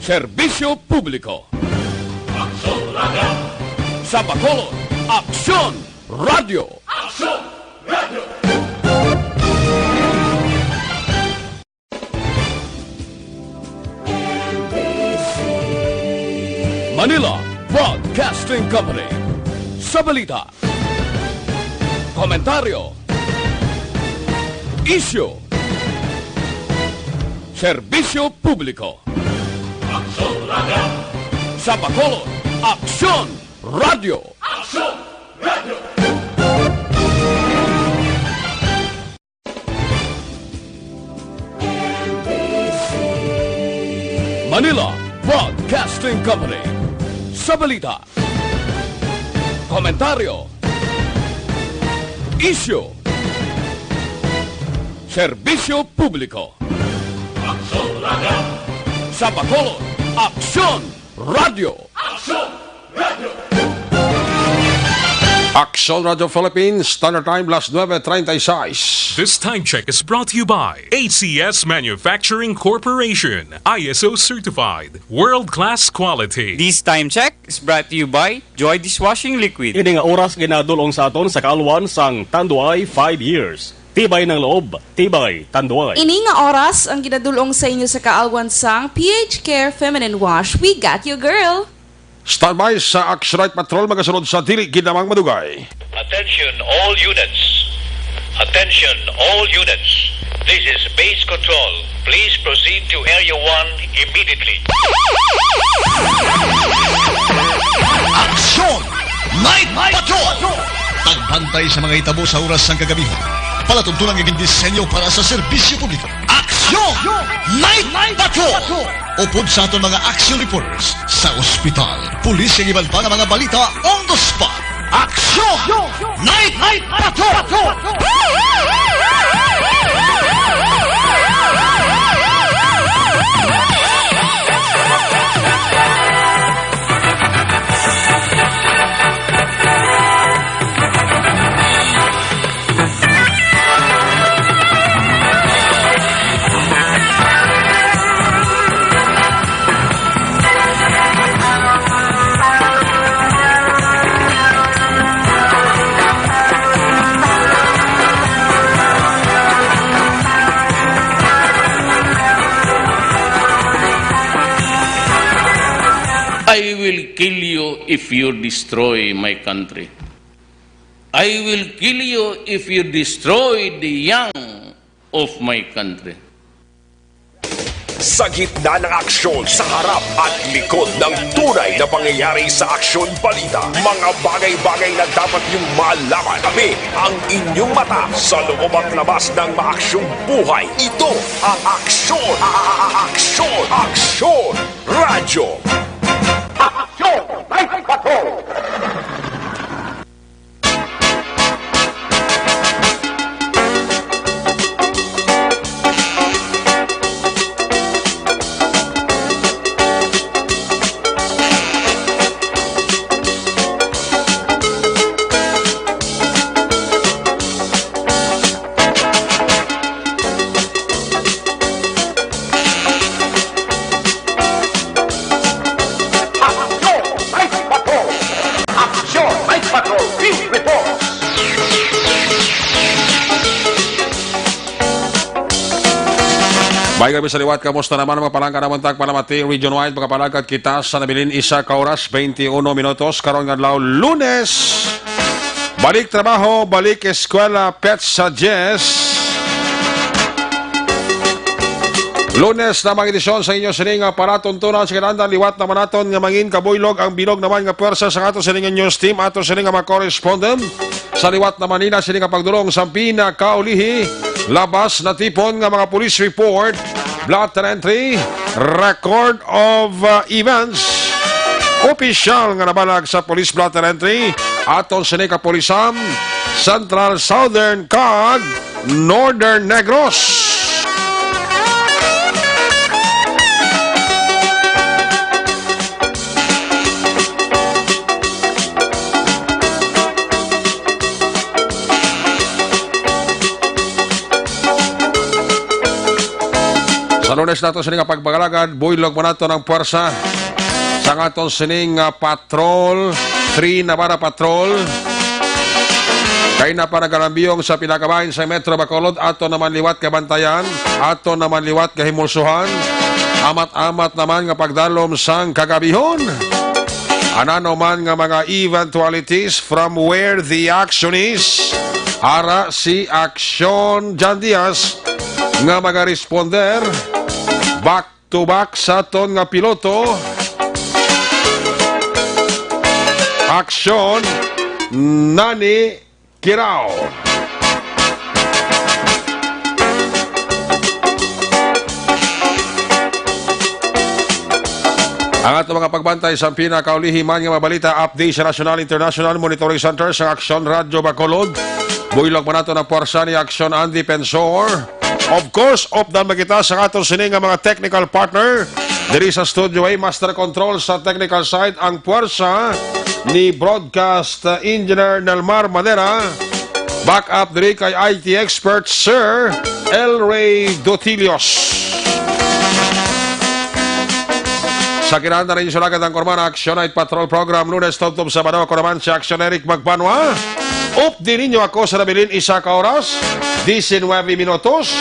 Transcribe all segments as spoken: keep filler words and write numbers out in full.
Serbisyo Publiko. Aksyon Radio. Sa Bacolod, Aksyon Radio. Aksyon Radio. Manila Broadcasting Company. Sa balita, komentaryo, isyu, serbisyo publiko. Aksyon Radio. Sa Bacolod, Aksyon Radio. Aksyon Radio. Manila Broadcasting Company. Sa balita, komentaryo, isyu, serbisyo publiko. Aksyon Radio. Sa Bacolod, Aksyon Radio. Aksyon Radio. Aksyon Radio Philippines, Standard Time, las nuebe treinta y seis. This time check is brought to you by A C S Manufacturing Corporation, I S O certified, world-class quality. This time check is brought to you by Joy Dishwashing Liquid. Ini nga oras ginadul-ong sa aton sa kaalwan sang Tanduay five years. Tibay ng loob, tibay Tanduay. Ini nga oras ang ginadul-ong sa inyo sa kaalwan sang P H Care Feminine Wash. We got you, girl! Standby sa Action Night Patrol, magasunod sa dili gid lamang madugay. Attention all units. Attention all units. This is Base Control. Please proceed to Area one immediately. Action Night Patrol! Pagbantay sa mga hitabo sa oras sang kagabihon. Palatuntunan nga gindisenyo para sa serbisyo publiko. Action Night Patrol! Upod sa aton mga action reporters sa ospital, pulis, kag iban pa nga mga balita on the spot. Action Night Patrol! I will kill you if you destroy my country. I will kill you if you destroy the young of my country. Sa gitna ng aksyon, sa harap at likod ng tunay na pangyayari sa Aksyon Balita, mga bagay-bagay na dapat niyong malaman, kami ang inyong mata sa loob at labas ng maaksyong buhay. Ito ang Aksyon, a- a- a- Aksyon, Aksyon Radyo. Aksyon Night Patrol! Aksyon Night Patrol! Aksyon Night Patrol! Field Reports! May gabi sa liwat, kamusta naman? Mapalangga naman tag palamati region-wide. Makapalagad kita sa nabilin isa ka oras, twenty-one minutos. Karon nga adlaw, Lunes. Balik trabaho, balik eskwela, pets sa Jess. Lunes na mga edisyon sa inyo sining nga palatuntunan sa kinahanglan. Liwat naman naton nga mangin kabuylog ang bilog naman nga pwersa sa ato sining nga news team, ato sining nga mga correspondent. Sa liwat naman nila sini nga pagdulong sa pinakaulihi, labas natipon nga mga police report, blotter entry, record of, uh, events, opisyal nga nabalag sa police blotter entry, aton sini kapulisan, Central, Southern, kag Northern Negros. Sa Press nato sini nga pagpangalagad, buylog mo nato ng puwersa sa aton sining, ah, patrol, three Navarra Patrol. Kay na pa nagalambiyong sa pinakabahin sa Metro Bacolod, ato naman liwat kabantayan, ato naman liwat kahimulsuhan, amat-amat naman nga pagdalom sang kagabihon. Anano man nga mga eventualities from where the action is, ara si Aksyon Jan Diaz nga magaresponder back to back sa aton nga piloto. Aksyon, Nani Kirao. Ang ato mga pagbantay sa pinakaulihi man nga mga balita, update sa national, international, monitoring center sa Aksyon Radyo Bacolod. Buylog man nato ang puwersa ni Aksyon Andy Pensor. Of course, updan man kita sa aton sini nga mga technical partner. Diri sa Studio A, Master Control sa technical side, ang puwersa ni Broadcast Engineer Nelmar Manera. Backup diri kay I T expert Sir El Rey Dotilios. Sa kinahanglan rin sulagan ang Kormana Action Night Patrol Program, Lunes tubtob Sabado. Ako naman si Action Eric Magbanwa. Updi ninyo ako sa nabilin isa ka oras, diecinuebe minutos,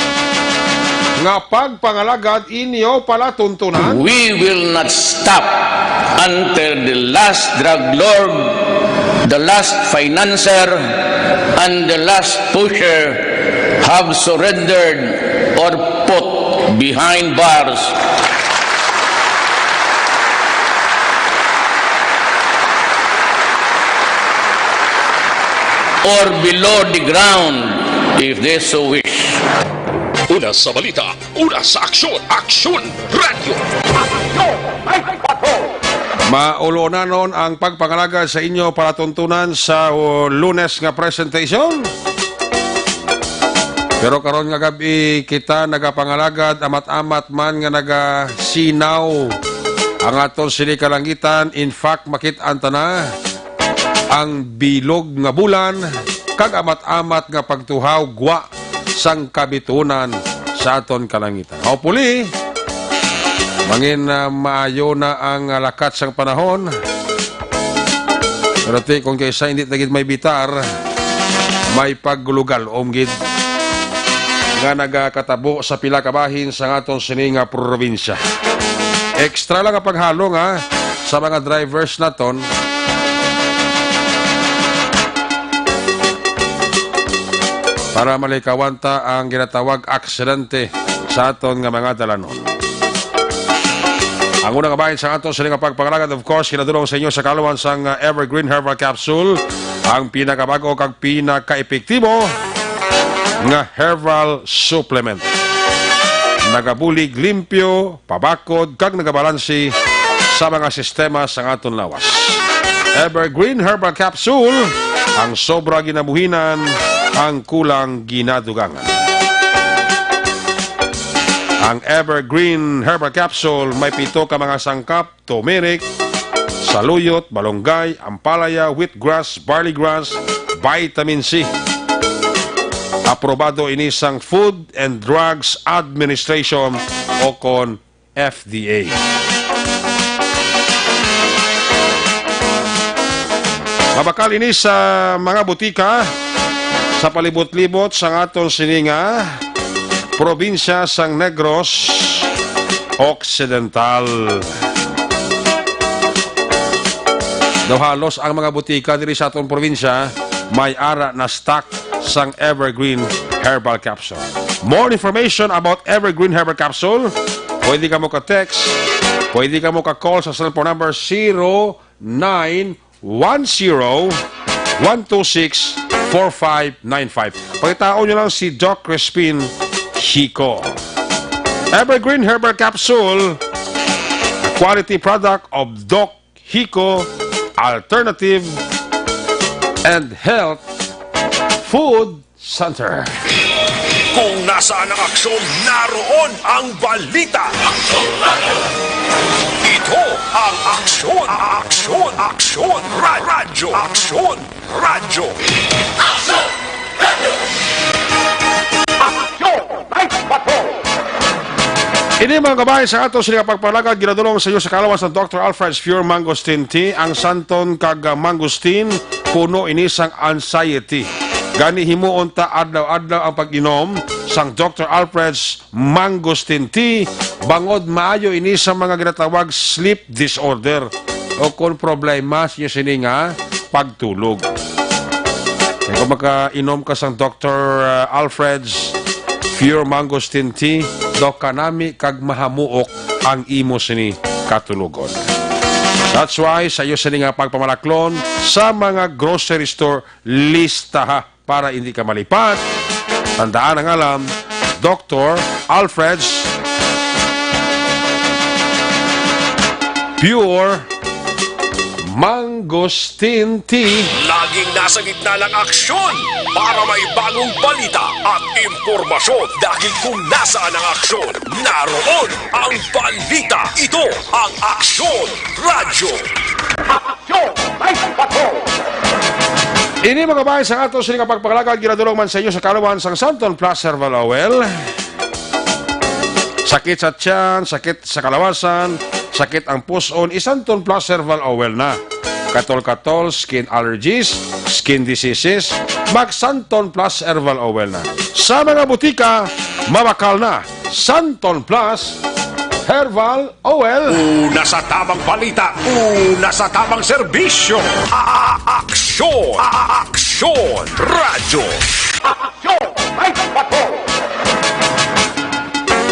nga pagpangalagad inyo palatuntunan. We will not stop until the last drug lord, the last financier, and the last pusher have surrendered or put behind bars or below the ground if they so wish. Una sa balita, una sa aksyon, Aksyon Radyo. Maulonanon ang pagpangalagad sa inyo palatuntunan sa, uh, Lunes nga presentation. Pero karon nga gab-i, kita nagapangalagad, amat-amat man nga nagasinaw ang aton sini kalangitan. In fact, makit-an ta na ang bilog nga bulan, kag amat-amat nga pagtuhaw gwa sang kabitunan sa aton kalangitan. Hopefully, mangin, ah, maayo na ang, ah, lakat sang panahon. Pero ti, kung kaysa hindi na gid may bitar, may paggulugal-om gid nga nagakatabo sa pila ka bahin sa aton sini nga probinsya. Extra lang ang paghalong, ha, sa mga drivers naton para malikawan ta ang ginatawag aksidente sa aton nga mga dalanon. Ang una nga bahin sa aton sini nga pagpangalagad, of course, ginadulong sa inyo sa kaalam sang, uh, Evergreen Herbal Capsule, ang pinakabag-o kag pinakaepektibo nga herbal supplement. Nagabulig limpyo, pabakod, kag nagabalansi sa mga sistema sa aton lawas. Evergreen Herbal Capsule, ang sobra ginabuhinan, ang kulang ginadugangan. Ang Evergreen Herbal Capsule may pito ka mga sangkap: turmeric, saluyot, malunggay, ampalaya, wheatgrass, barley grass, vitamin C. Aprobado ini sang Food and Drugs Administration o kon F D A. Mabakal ini sa mga butika sa palibot-libot sa aton sini nga probinsya sang Negros Occidental. Daw halos ang mga butika diri sa aton probinsya may ara na stock sang Evergreen Herbal Capsule. More information about Evergreen Herbal Capsule, pwede ka mo ka-text, pwede ka mo ka-call sa cellphone number zero nine one zero one two six four five nine five. Pangitaon nyo lang si Doc Crispin Hico. Evergreen Herbal Capsule, a quality product of Doc Hico Alternative and Health Food Center. Kung nasaan ang aksyon, naroon ang balita. Ito ang Aksyon, Aksyon, Aksyon Ra-, Radyo, Aksyon Radyo. Aksyon Night Patrol. Ini, mga kabahin, sa ato sini nga pagpalagad, ginadulong sa inyo sa kalawan sang Doctor Alfred's Pure Mangosteen Tea. Ang santon kag, ah, mangosteen, puno ini sang anxiety. Gani, himuon ta adlaw-adlaw ang pag-inom sang Doctor Alfred's Mangosteen Tea, bangod maayo ini sa mga ginatawag sleep disorder o kon problema sa inyo sini nga pagtulog. Kay kung makainom ka sang Doctor, uh, Alfred's Pure Mangosteen Tea, do kanami kag mahamuok ang imo sini katulogon. That's why sa iyo sini nga pagpamalaklon sa mga grocery store, listaha para hindi ka malipat. Tandaan ang alam, Doctor Alfred's Pure Mangosteen Tea. Laging nasa gitna ng aksyon para may bagong balita at impormasyon. Dahil kung nasaan ang aksyon, naroon ang balita. Ito ang Aksyon Radyo. Aksyon! Live Patrol! Ini, mga kabahin, sa ato sini nga pagpangalaga, ginadulong man sa inyo sa kalawan sang Santon Plus Herbal Oil. Sakit sa tiyan, sakit sa kalawasan, sakit ang puson, iSanton Plus Herbal Oil na. Katol-katol, skin allergies, skin diseases, mag Santon Plus Herbal Oil na. Sa mga butika, mabakal na. Santon Plus Herbal Oil. Una sa tamang balita, una sa tamang serbisyo. A-, a-, aksyon, a-, a-, aksyon, radyo. Aksyon, may patrol.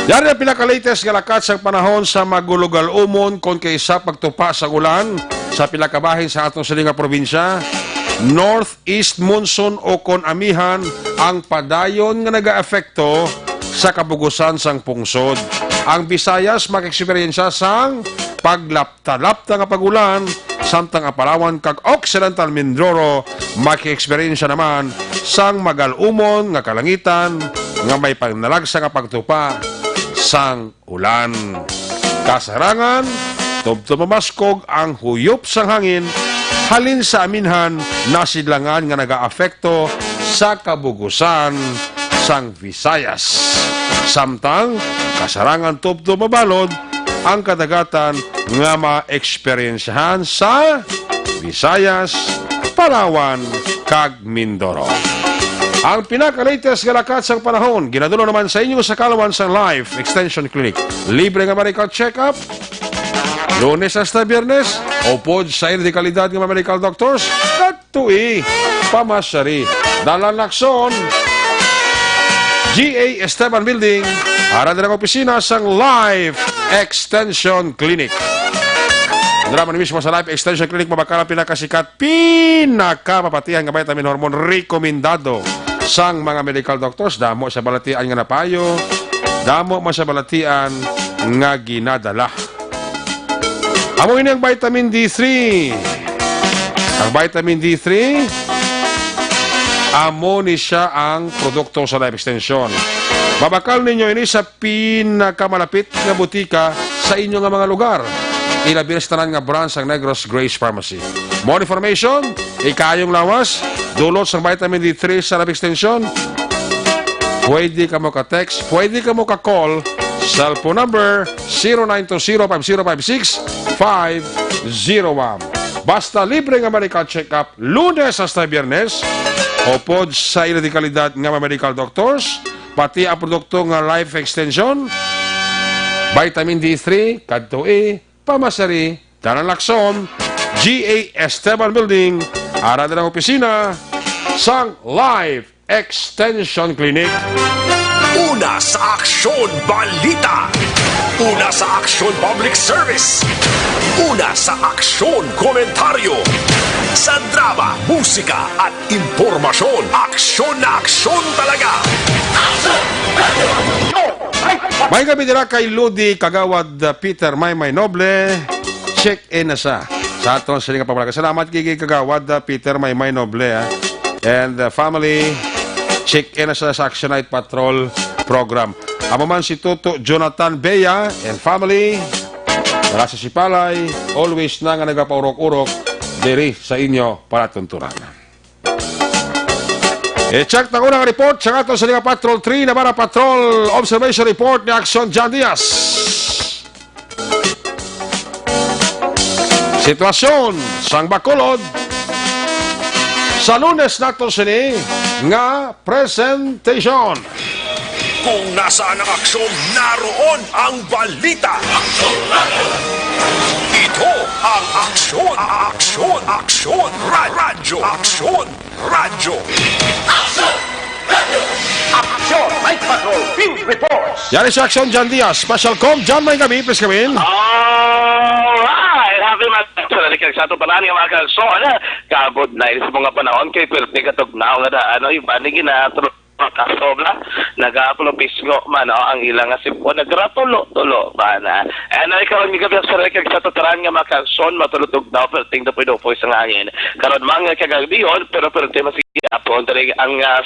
Yari ang pinaka-latest nga lakat sang panahon sa magulugal umon kon kaysa pagtupa sa ulan sa pila ka bahin sa atong silinga probinsya. North east monsoon o kon amihan ang padayon nga nagaapekto sa kabugusan sang pungsod. Ang Visayas makaeksperyensya sang paglaptalapta nga pag-ulan, samtang ang Palawan kag Occidental Mindoro makaeksperyensya naman sang magal-umon nga kalangitan nga may pangnalagsa nga pagtupa sang ulan. Kasarangan, tubtob mamaskog ang huyop sang hangin halin sa aminhan nasidlangan nga nagaapekto sa kabugusan sang Visayas. Samtang, kasarangan tubtob mabalod ang kadagatan nga maeksperiensyahan sa Visayas, Palawan, kag Mindoro. Ang pinaka-latest nga lakat sang panahon, ginadulong naman sa inyo sa kalawan sang Life Extension Clinic. Libre nga medical check-up, Lunes hasta Biyernes, upod sa indi kalidad nga mga medical doctors, kadtoi pamasyari. Dalan Lacson, G A Esteban Building, ara dira ang opisina sang Life Extension Clinic. Dira man mismo sa Life Extension Clinic, mabakal ang pinakasikat, pinakamapatihan nga vitamin hormone rekomendado sang mga medical doctors. Damo sa balatian nga napayo, damo man sa balatian nga ginadala. Amo ini ang vitamin D three. Ang vitamin D three, amo ni siya ang produkto sa Life Extension. Mabakal ninyo ini sa pinakamalapit nga butika sa inyo nga mga lugar. Ilabi na sa tanan nga branch sang Negros Grace Pharmacy. More information, ikayong lawas, dulot sang vitamin D three sa Life Extension. Pwede ka mo ka-text, pwede ka mo ka-call. Cellphone number, zero nine two zero five zero five six five zero one. Basta libre nga medical check-up, Lunes hasta Biyernes, upod sa ila di kalidad nga mga medical doctors, pati ang produkto nga Life Extension, vitamin D three, kadtoi pamasyari, Dalan Lacson, G A Esteban Building, ara dira ang opisina sang Life Extension Clinic. Una sa aksyon, balita. Una sa aksyon, public service. Una sa aksyon, komentaryo. Sa drama, musika, at impormasyon, aksyon na aksyon talaga. May gabi dira kay Lodi, Kagawad, uh, Peter Maymay Noble. Check-in na siya sa aton sini nga pagpalaga. Salamat kay Kagawad, uh, Peter Maymay Noble, ah, and, uh, family. Check-in na siya sa Action Night Patrol program. Amo man si Toto Jonathan Bea and family. Wala sa Sipalay, always na nga nagapaurok-urok diri sa inyo palatuntunan. I-check na una nga report sa aton sa Liga Patrol three, Navarra Patrol Observation Report ni Action John Diaz. Sitwasyon sang Bacolod sa Lunes nato sini nga presentation. Kung nasaan ang aksyon, naroon ang balita. Ito ang aksyon, aksyon, aksyon, ra- radyo, aksyon, radyo. Action! Night Patrol Field Reports! Yari sa Action John Diaz, Special Com John, may gabi, please come in. Alright! Happy Monday sa lalikag sa ato tanan nga mga kagsoon. Kabod na inis mo nga panahon kay pirti katugnaw nga daan, no? Iba ni ginatro makasobra, nagapulo pisngo man, no? Ang ilang nga sipon nagratulo-tulo ba na. And ay karon nga gabi sa lalikag sa ato tanan nga mga kagsoon, matulutog daw perting dapoy-dapoy sa hangin. Karon mga kagagdiyon, pero perti mas gihapon diri ang ah,